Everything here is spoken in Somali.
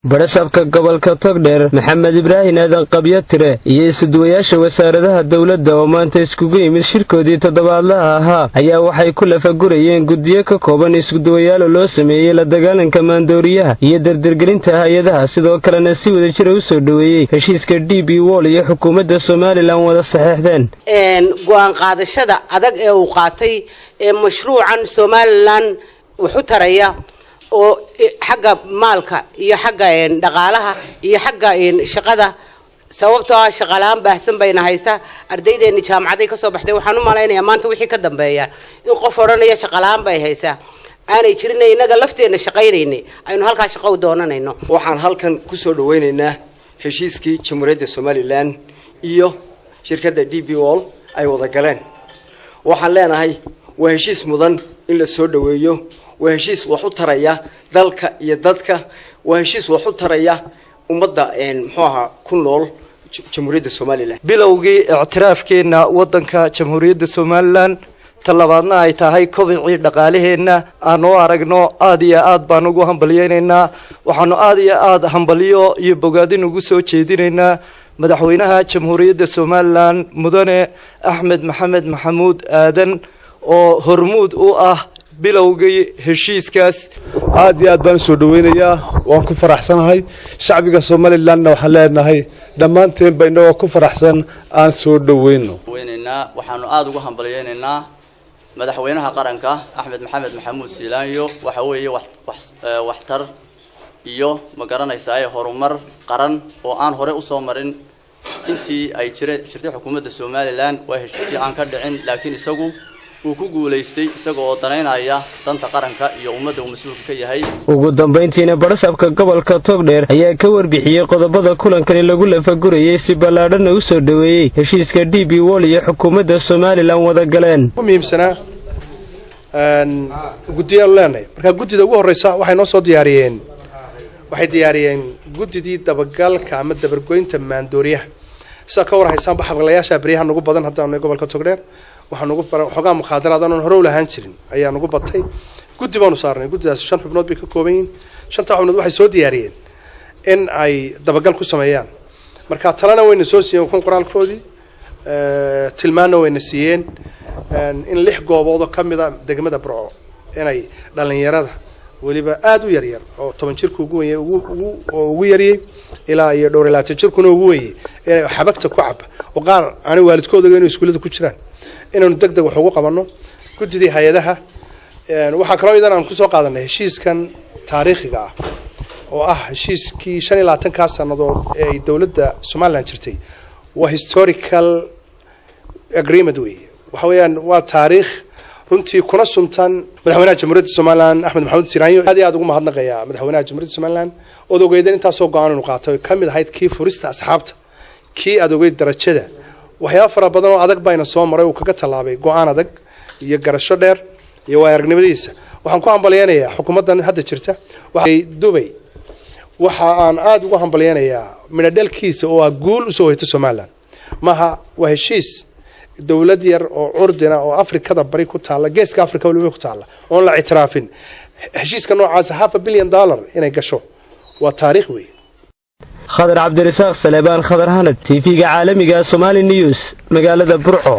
Badhasabka gobolka Togdheer, Maxamed Ibraahin Aadan Qabyatire, iyo isuduwayaasha wasaaradaha dowladda oo maanta iskugu yimid shirkoodii toddobaadlaha ahaa ayaa waxay ku lafagurayeen guddiyo ka kooban iskuduwayaalo loo sameeyey la dagaalanka maandooriyaha iyo dardargelinta hay-adaha. Sidoo kalena si wada jira u soo dhoweeyey heshiiska DP World iyo xukuumadda Somaliland wada saxeexdeen. Go'aan qaadashada adag ee uu qaatay ee mashruucan Somaliland wuxu taraya oo xagga maalka iyo xagga dhaqaalaha iyo xagga shaqada, sababtoo ah shaqalaan baahsan bayna haysa. Ardaydeeni jaamacaday kasoo baxday. Waxaan u malaynayaa maanta wixii ka dambeeya in qof odhanaya shaqalaan bay haysaa aanay jirin. Innaga lafteena shaqaynaynay aynu halkaa shaqo u doonanayno. Waxaan halkan kusoo dhaweynaynaa heshiiskii Jamhuuriyadda Somaliland iyo shirkadda DP World ay wada galeen. Waxaan leenahay waa heshiis mudan in la soo dhaweeyo, waa heshiis wax u taraya dalka iyo dadka, waa heshiis wax u taraya ummadda, muxuu ahaa, ku nool Jamhuuriyadda Somaliland. Bilowgii ictiraafkeenna waddanka Jamhuuriyadda Somaliland, talabaadna ay tahay kobicii dhaqaalaheenna aanu aragno. Aada iyo aad baan ugu hambalyeynaynaa. Waxaanu aada iyo aada hambalyo iyo bogaadin ugu soo jeedinaynaa madaxweynaha Jamhuuriyadda Somaliland, Mudane Axmed Maxamed Maxamuud Aadan, oo hormuud u ah bilowgii heshiiskaas. Aad iyo aad baan usoo dhaweynayaa, waan ku faraxsanahay. Shacbiga Somalilandna waxaan leenahay dhammaanteenba inagoo ku faraxsan aan soo dhaweyno. Weynaynaa, waxaanu aada ugu hambalyeynaynaa madaxweynaha qaranka, Axmed Maxamed Maxamuud Siilaanyo. Waxa weeye waxtar iyo, ma garanaysaa, horumar qaran oo aan hore usoo marin intii ay jirtay xukuumadda Somaliland. Waa heshiisyo aan ka dhicin, laakiin isagu uu ku guulaystay, isaga oo danaynaya danta qaranka iyo ummadda uu mas-uulka ka yahay. Ugu dambayntiina badhasabka gobolka Togdheer ayaa ka warbixiyey qodobada kulankani lagu lafagurayey, si ballaadhana u soo dhoweeyey heshiiska DP World iyo xukuumadda Somaliland wada galeen. Muhiimsanaa guddiyaanu leenahay. Marka guddida ugu horreysa waxay noo soo diyaariyeen, waxay diyaariyeen guddidii dabagalka ama dabargoynta maandooriyaha. Sidaa ka war haysaanba, xabaqlayaasha beryaha nagu badan. Haddaanu gobolka Togdheer waxaa nagu baran xoogaa mukhaadaraad aanan hore u lahaan jirin ayaa nagu batay. Guddi baanu saarnay. Guddidaas shan xubnood bay ka kooban yihiin. Shantaa xubnood waxay soo diyaariyeen in ay dabagal ku sameeyaan. Marka talena wayna soo siiyeen kun qoraalkoodii, tilmaanna wayna siiyeen in lix goobood oo ka mid a degmada Burco inay dhalinyarada, weliba aada u yaryar oo 10 jirku ugu weye oo ugu yaryay ilaa iyo dhowr iyo 20 jirkuna ugu wenyey, inay xabagta ku caba oo qaar aanay waalidkooda inay iskuullada ku jiraan, inaanu deg deg wax ugu qabanno. Guddidii hay-adaha waxaa kaloo idan aan kusoo qaadanay heshiiskan taariikhiga ah oo ah heshiiskii 25-kaa sannadood ee ay dowladda Somaliland jirtay. Waa historical agreement wey. Waxa weeyaan waa taariikh runtii kuna suntan madaxweynaha Jamhuuriyadda Somaliland, Axmed Maxamuud Siraanyo. Aad iyo aad ugu mahadnaqayaa madaxweynaha Jamhuuriyadda Somaliland ood ogeydeen intaasoo go-aan inu qaatay, ka mid ahayd kii furista asxaabta, kii aad ogeyd darajada. Waxyaaba fara badan oo adag bayna soo maray, uu kaga tallaabay go-aan adag iyo garasho dheer iyo waay aragnimadiisa. Waxaan ku hambalyeynayaa xukuumaddan hadda jirta waxay Dubay. Waxa aan aada ugu hambalyeynayaa midhodhalkiisa oo ah guul usoo hoyta Somaliland. Maha, waa heshiis dowlad yar oo curdina oo Afrikada bari ku taalla, Geeska Africa waliba ku taalla, oon la ictiraafin, heshiiska noocaasa $500 billion inay gasho waa taariikh wey. Khadar Cabdirasaaq Saleebaan, Khadar Hanad, TV-ga caalamiga Somali News, magaalada Burco.